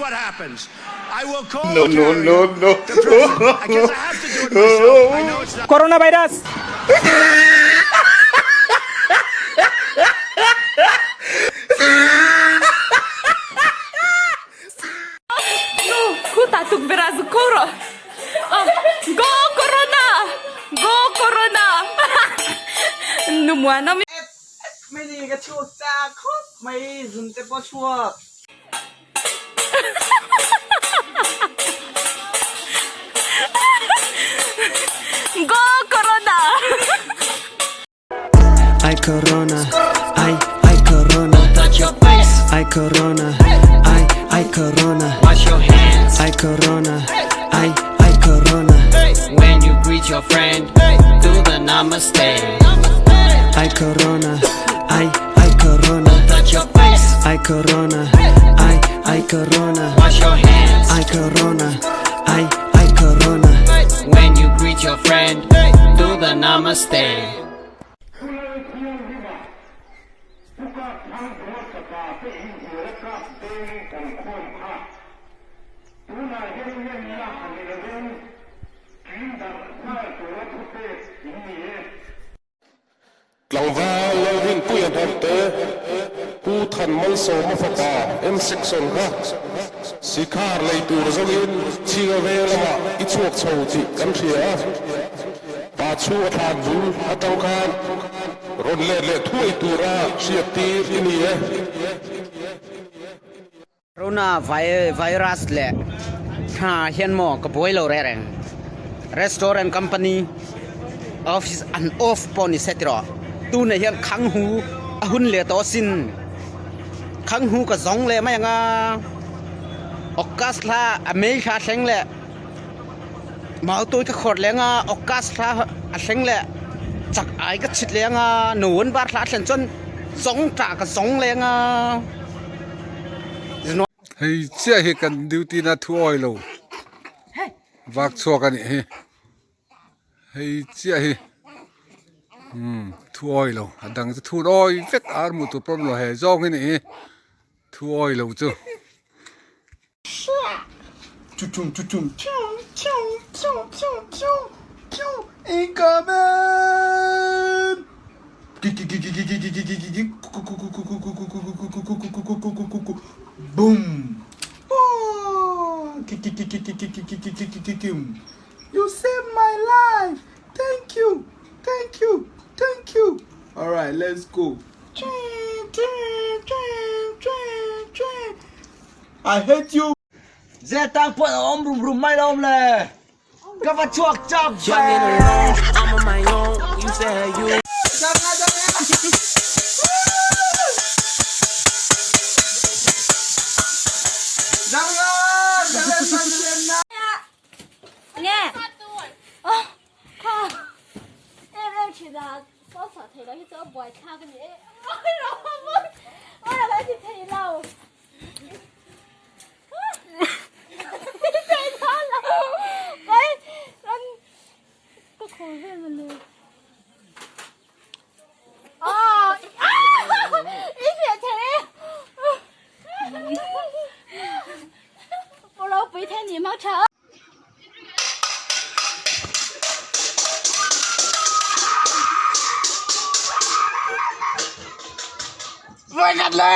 What happens I will call No, the no, carrier, no, no. the president, because I have to do it myself. I know it's not. Coronavirus. Khutah tukverh ah zuk ko rawh. Go corona! Go corona! Nu muan awm. Mai ni ka chuak cha khawp mai zun te pawh chuak. Go corona! Ai corona, ai ai corona. Touch your face, Ai corona, ai ai corona. wash your hands. Ai corona, ai ai corona. When you greet your friend, do the namaste. Ai corona, ai ai corona. Touch your face, Ai corona, ai ai corona. wash your hands. Ai corona, ai ai corona. When you greet your friend, do the namaste. Tlangval Lalrinpuia Hnamte, Pu Than Malsawma fapa M Section kha Sikhar lei tur zawngin Chhinga veng lamah i chhuak chho tih kan hria a, pa chhung a thlan bul atang khan rawn let leh thuai tura hriat tir i ni e. Corona virus leh hna hian maw ka buai lo reng reng restaurant company office an off pawh ni se tiraw tunah hian khang hu a hun leh tawh asin khang hu ka zawng leh mai ang a August thla a May thla a thleng leh mau tawi ka khawrh leh ang a August thla a thleng leh chak ai ka chhit leh ang a November thla a thlen chuan zawng tah ka zawng leh ang a. Hei chiah hi kan duty na thu awi lo vak chhuak a nih hi hei chiah hi umm thu awi lo a dang chu thu awi vek a ar hmuh tur pawh a awm lo he zawng hi a nih hi thu awi lo chu. You saved my life. Thank you. Thank you. Thank you. All right, let's go. I hate you. Zel tang pawh a awm rum rum mai lo awm le. Ka va chhuak chak ve. Voi khat le.